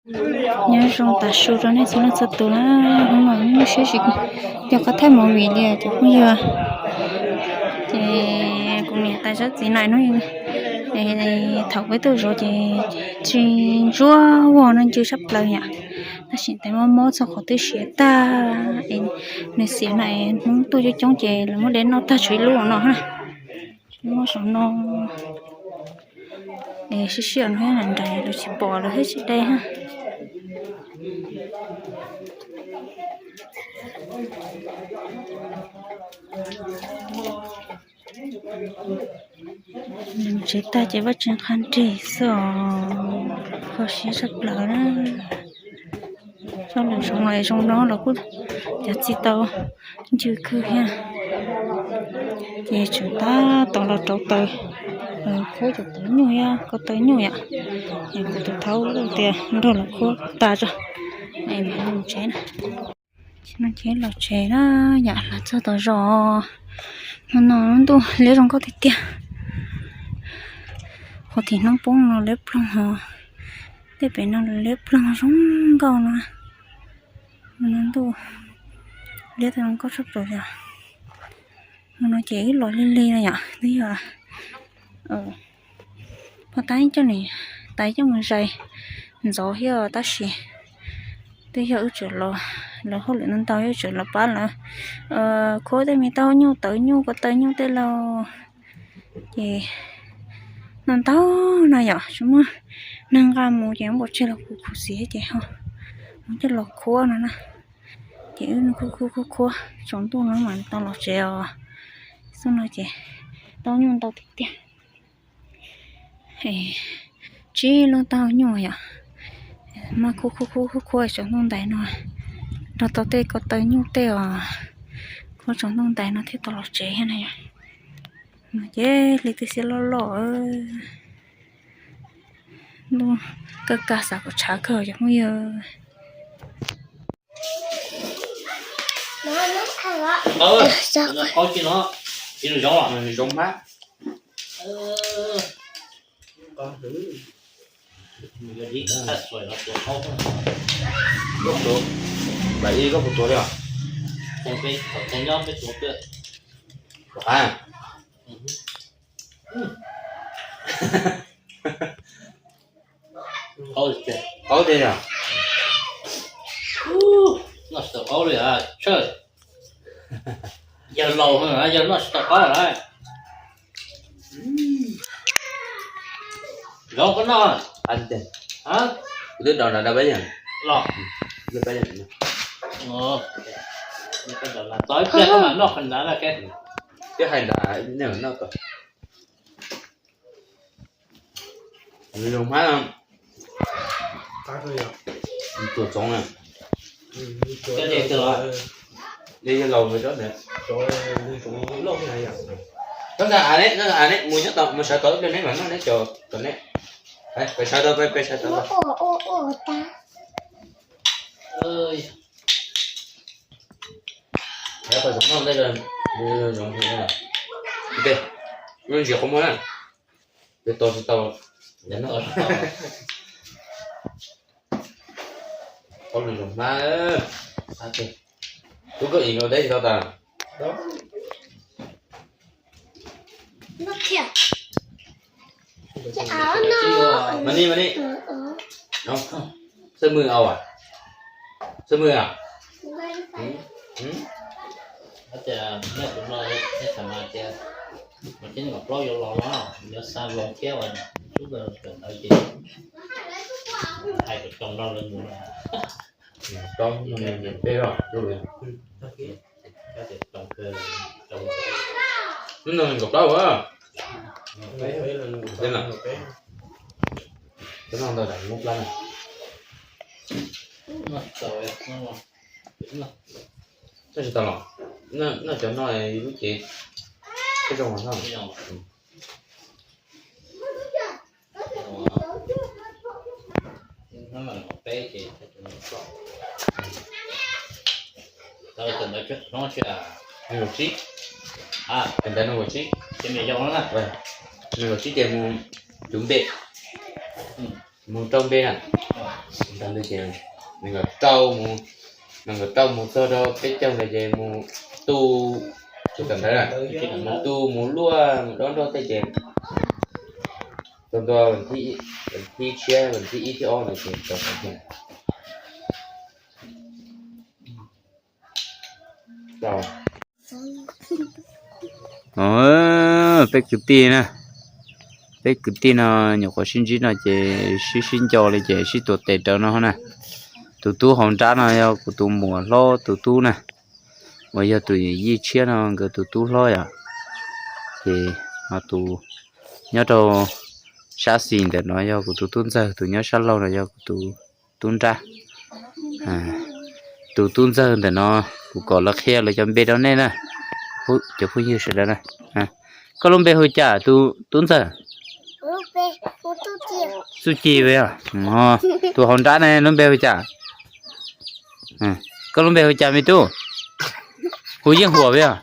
Nyob zoo tav su rau nej txhua leej txhua tus na, hnub no muaj siab tsis coj qab thaij movie li cov phooj ywg. Ces kuv niam tais zab txiv no hnub, thaum peb tuaj zov ces tsis ntsuab vog no ncw sab plaws yom, tab sis tes mob mob txog qhov twb siav tag, nws xiam na, hnub tuaj coob coob ces lawv muab de noj tag tshuav ib lub no na. Muab saum no, sib sib no nram nram lawv tsis pom lawv thiaj tsis de na. Tsev tag ces vaj tsev qab nrig xwb os, kho siab tshaj plaws na. Txoj lwm zoo los zoo no los kuj cov txi tau ncw kawg thiab. Ces tseem tab tom los rauv taws, khuab cov tawv nyuj thiab ko taw nyuj yom. Kuv tus thaub tias nrog los khuab tas tso, mam li mus tsev na. Ces no ces los tsev na, yam los txog tom zos no, no ntuj liab zoo nkauj tiag tiag. Qhov tim hnub poob no liab ploog ho, tej pem no liab ploog zoo nkauj no. No ntuj liab tau zoo nkauj tshaj plaws li. No ces wb los lig lig no yom, twb yog poj tab coj niam tais coj mus zais ntxov thiab tab sis twb yog wb tseem los, lawv hauj lwm ntau ntau wb tseem los pab lawv khuab tej me taub nyuj tawv nyuj ko taw nyuj tej lauj. Ces no ntau no yom, tsis muaj neeg nqa mus ces npau tseg los khuv khuv xim ces ho mus coj los khuab no na. Ces wb khuab khuab khuab khuab tsaus ntuj no mam tau los tsev os. Xub no ces taub nyuj ntau tiag tiag. Tsib lub taub hau nyuj yom, mas khuab khuab khuab khuab khuab tsaus ntuj ntais no, nrog tau tej ko taw nyuj tej os, khuab tsaus ntuj ntais no thiaj tau los tsev thiab na yom. No ces hli twb xiab loj loj, ntuj kaj kaj xav kom tshav kawg cov phooj ywg. Qaub tsis no, tsis nws zoo los nws zoo hmab. Lub tuav, npam ib lub kuv tuav li os. Tuav qab. Qaub tiag yom. Noj tsis tau qaub li, tshawj. Yawg laus, yawg noj tsis tau qaub na. Zoo koj noj. Kuv twb dau nrad dab peb yog los. Txog ib pliag koj mam noj qhov nrad na. Twb hais nrad nej mam noj kom zoo hmab. Tuam txoov na. Li yawg laus tsob ntawd. Koj nqa av ne, koj nqa av ne, mus nyob tod, mus sawv tod ib pliag neb mam noj neb cov tom ne. Peb sawv tod, peb sawv tod. Tau zoo noj ntej, zoo, ntej, ntsia qhov muag na. Peb tos tsis tau. Qaub lwm zoo hmab. Tub koj ib no deb tsis tau tas. Mas ni, mas ni. Xab mwj au a? Xab mwj a? Tias nej kuv no, nej xav mas tias mas tib neeg kom plaub yuav los no, yuav xa los thiab, ub, ntawd ces hais kom tsoom no lawv mus. Plaub no peb os. Hnub no nees nkaum plaub a. Peb no ntau tas muab plab na. Noj tsis tau los, noj cov no lub cev thiaj zoo os. Nees nkaum tsib, ntawd nees nkaum tsib, nees nkaum tsib ces mus cuv npe, mus rau npe na. Ntawd ces nees nkaum rau mus, nees nkaum rau mus txog rau peb caug ntawd ces mus tu, mus tu mus luaj mus dob nroj tej ces txog ntua thib tshiab, thib ib thib ob ntawd ces tau. Peb kwv tij na, peb kwv tij no nyuam qhuav sib ntsib no ces sib sib nco li ces sib tuav tes rawv no na. Tus tub hauv nrab no yog kuv tus muam hlob tus tub na, uas yog tus yij tshiab no nkawd tus tub hlob yom. Ces ho tus nyob rau sab xis ntawm no yog kuv tus tub ntxawg, tus nyob sab laug no yog kuv tus tub nrab. Tus tub ntxawg ntawm no kuv kom lawv qhia lawv cov npe rau nej na, cov phooj ywg sawv daws na. Koj lub npe hu cas tus tub ntxawg? Txuj Ci. Tus hauv nrab ne lub npe hu cas? Koj lub npe hu cas me tub? Hu Yeej Huam yog?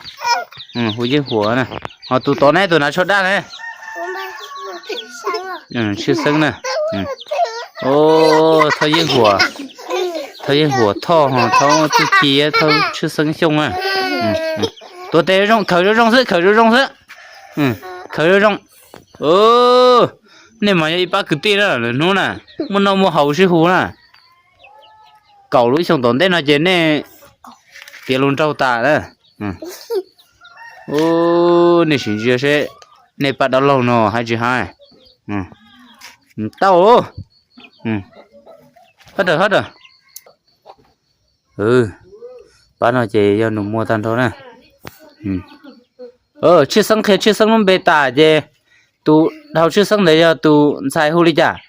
Hu Yeej Huam na. Ho tus tod ne, tus hnav tsho daj ne? Tshwj Xeeb na. Thoj Yeej Huam, Thoj Yeej Huam Thoj, ho Thoj Txuj Ci, Thoj Tshwj Xeeb Xyooj na. Tuav tes zoo, khawm zoo zoo xwb, khawm zoo zoo xwb. Khawm zoo zoo. Nej mas yog ib pab kwv tij na, lwm hnub na muaj noj muaj haus sib hu na. Kaum lub xyoo tom ntej no ces nej tiav lus nraug tas na. Nej sim ntsia seb nej pab dab laug no hais tsis hais. Tau. Hab dawm hab dawm. Pab no ces yog nus muag tag nrho na. Tshwj Xeeb qhia Tshwj Xeeb lub npe tas ces tus dhau Tshwj Xeeb ntawd yog tus ntxhais hu li cas?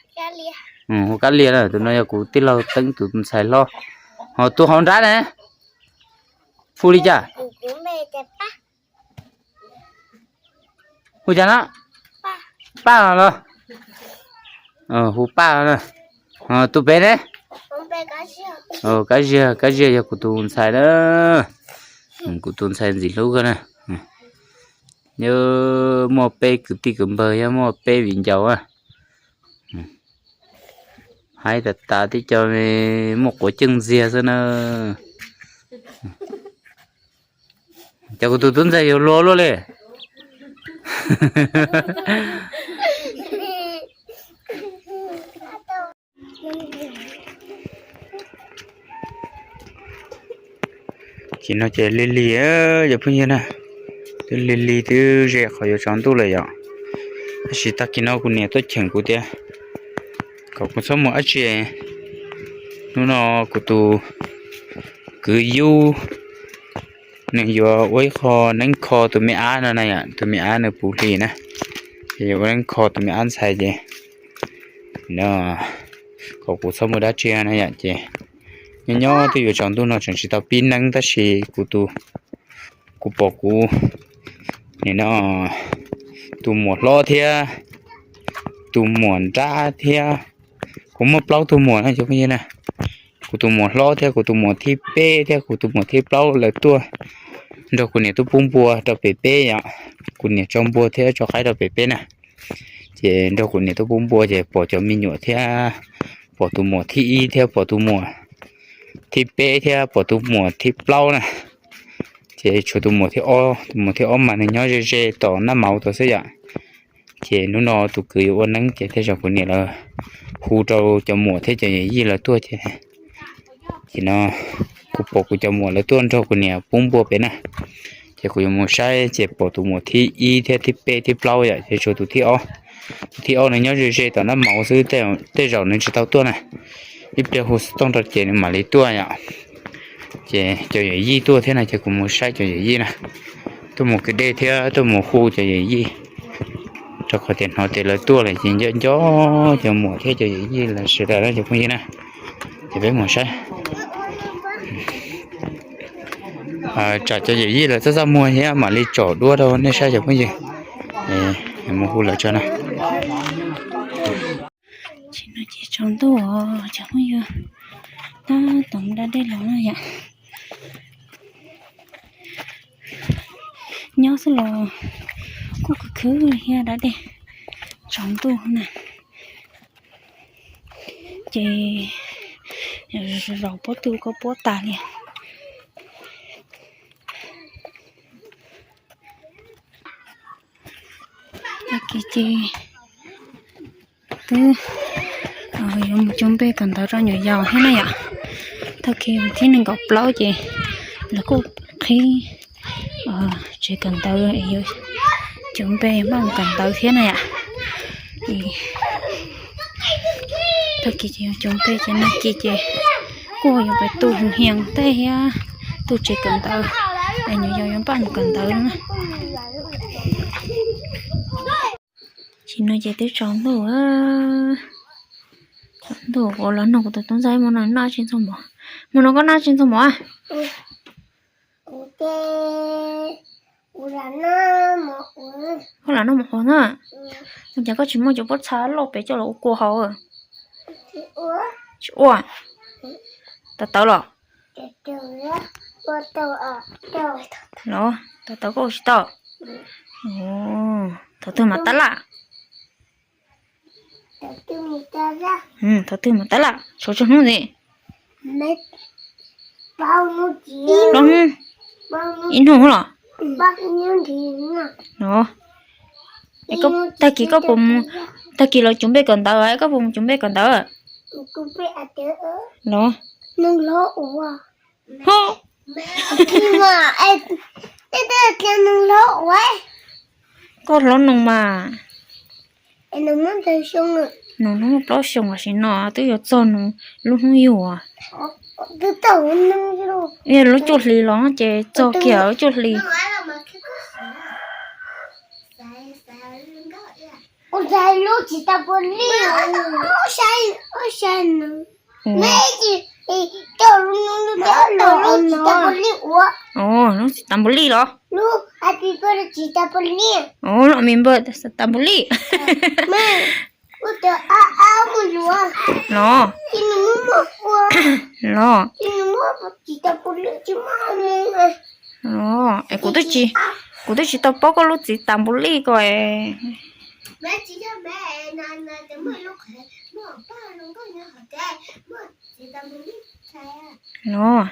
Hu Kab Lias na. Tus no yog kuv tij laug Teeb tus ntxhais hlob. Ho tus hauv nrab ne, hu li cas? Hu cas na? Paj los? Hu Paj na. Tus pem ne? Kab Ziag, Kab Ziag yog kuv tus ntxhais na. Kuv tus ntxhais ntxim hlub kawg na. Yog muaj peb kwv tij kwv npawg, yog muaj peb viv ncaus. Hais tas tas tib co muaj quav ceej ntxiag xwb na. Cov kuv tus tub ntxawg yuav luag luaj li. Ces no ces lig lig, cov phooj ywg na, twb lig lig twb ze qhov yuav tsaus ntuj lawm yom. Tab sis tag kis no kuv niam tuaj cheem kuv tias kom kuv txhob mus dab tsi. Hnub no kuv tus kwv Yub nws yuav ua ib qho neeb kho tus me ab no na yom, tus me ab nws puv hlis na, ces yuav ua neeb kho tus me ab ntxhais ces no kom kuv txhob mus dab tsi na yom. Ces nyob nyob twb yuav tsaus ntuj no tseem tsis tau pib neeb tab sis kuv tus, kuv pom kuv nim no tus muam hlob thiab tus muam nrab thiab, kuv muaj plaub tug muam na cov phooj ywg na. Kuv tus muam hlob thiab kuv tus muam thib peb thiab kuv tus muam thib plaub lawv tuaj nrog kuv niam tuaj pub npua rau pem peb yom. Kuv niam tso npua thiab tso qaib rau pem peb na. Ces nrog kuv niam tuaj pub npua ces pom cov me nyuam thiab, pom tus muam thib ib thiab pom tus muam thib peb thiab pom tus muam thib plaub na. Ces tshuav tus muam thib ob, tus muam thib ob mas nws nyob ze ze tom Naj Mauv tod xwb yom. Ces hnub no tus kwv yuav ua neeb ces tej zaum kuv niam lawv hu rau cov muam thiab cov yawm yij lawv tuaj ces, ces no kuv pom kuv cov muam lawv tuaj nrog kuv niam pub npua pem na. Ces kuv yuav mus saib ces pom tus muam thib ib thiab thib peb thib plaub yom, ces tshuav tus thib ob. Tus thib ob nws nyob ze ze tom Naj Mauv xwb, tej zaum nws tsis tau tuaj na. Ib pliag hu xov tooj rau ces nws mam li tuaj yom. Ces cov yawm yij tuaj thiab no ces kuv mus saib cov yawm yij na, tuaj mus kwv dej thiab tuaj mus hu cov yawm yij, rau qhov tias hnov tias lawv tuaj lawm ces nco nco cov muam thiab cov yawm yij lawv sawv daws na cov phooj ywg na. Ces peb mus saib, tsam cov yawm yij lawv txaj txaj muag thiab mam li tsom duab rau nej saib cov phooj ywg. Mus hu lawv tso na. Ces no ces tsaus ntuj os cov phooj ywg, tab tom da dej los na yom. Nyob xwb los kuj khwv khwv thiab da dej, tsaus ntuj na. Ces Zaum puab twg koj puab tas li. Tag kis ces twb yuav mus cug npe kawm ntawv rau nyuam yaus thiab na yom. Tag kis thib nees nkaum plaub ces lawv kuj qhib tsev kawm ntawv, yuav cug npe npaj mus kawm ntawv thiab na yom. Tag kis ces yuav cug npe ces nag kis ces kuj yuav pais tu hoo hias tej thiab tu tsev kawm ntawv, es nyuam yaus yuav npaj mus kawm ntawv na. Tam sim no ces twb tsaus ntuj, tsaus ntuj ua los nug kuv tus tub ntxawg hmo no noj tsis ntxuag mov. Hmo no koj noj tsis ntxuag mov a? Koj lam noj mov ua na. Ua cas koj tsis muab cov pob txha loj pem coj los ua kua haus? Tsis ua. Tawv tawv los? Los tawv tawv koj ua tsis tau. Thaum twg mam tab laj? Thaum twg mam tab laj? Tsaus tsaus hnub ntxiv. Plaub hnub, ib hnub los? Los, tag kis koj puas mus, tag kis los cug npe kawm ntawv, koj puas mus cug npe kawm ntawv? Los, ho, koj hlob noog mas. Noog hnub muaj plaub xyoos los sis no twb yuav txog noog lub hnub yug. Yog lub cuaj hlis los ces txog kiag lub cuaj hlis. Lub txiv tas npum li los? Lub mi npawg tas npum li. Los, los, los, kuv twb tsis tau paub koj lub txiv tas npum li ko. Los,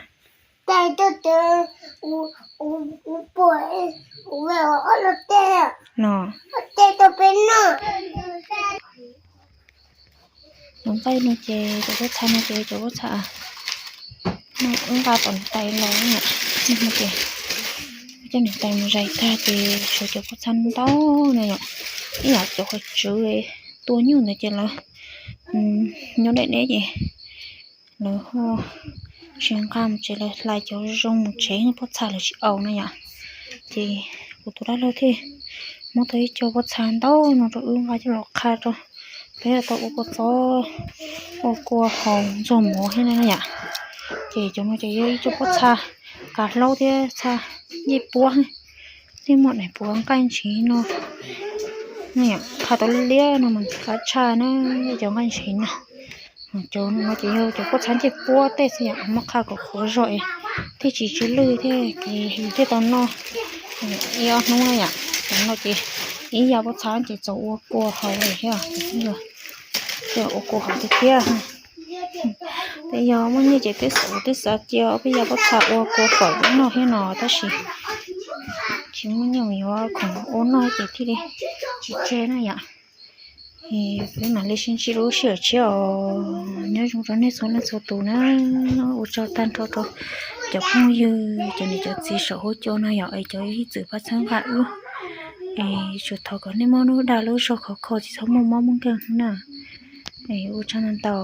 tus nqaij no ces cov pob txha no ces cov pob txha no wb nqa tom niam tais los, ces coj niam tais mus zais tag ces tshuav cov pob txha ntau na yom. Ib yam cov qhov tswv tua nyuj ntawd ces lawv nyob deb deb ces lawv ho tsis nqa mus tsev, lawv hlais cov zoo mus tsev, pob txha lawv tsis aus na yom. Ces kuv tus dab laug thiaj muab tau ib co pob txha ntau no rau wb nqa coj los qha rau peb tau ua kua txob, ua kua haus ntxuag mov thiab na yom. Ces cov no ces yog ib co pob txha kav hlaub thiab txha ncej puab, thiab muaj daim puav nqaij ntshiv no, qha tau liab no mas qab tshaj na, cov nqaij ntshiv na. Cov no ces yog cov pob txha ncej puab tej xwb yom, muab qha kom qhuav zog es thiaj tsis tsw lwj thiab ces yus thiaj tau noj ib ob hnub na yom. Cov no ces ib yam pob txha ces txaus ua kua haus li thiab, ces ua kua haus tiag tiag. Tej yog muaj nyiaj ces twb xav, twb xav cia ob peb yam pob txha ua kua fawm noj thiab no tab sis tsis muaj nyiaj mus yuav khoom ua noj ces thiaj li tsis tseg na yom. Peb mam li sib ntsib lub sij hawm tshiab os. Nyob zoo rau nej txhua leej txhua tus na. Ua tsaug tag nrho rau cov phooj ywg, cov niam cov txiv saum huab cua no yom, es cov ib txwm pab txhawb nqa wb. Es tsuas thov kom nej muaj lub dag lub zog khov kho tsis txhob muaj mob muaj nkeeg na. Es ua tsaug ntau ntau.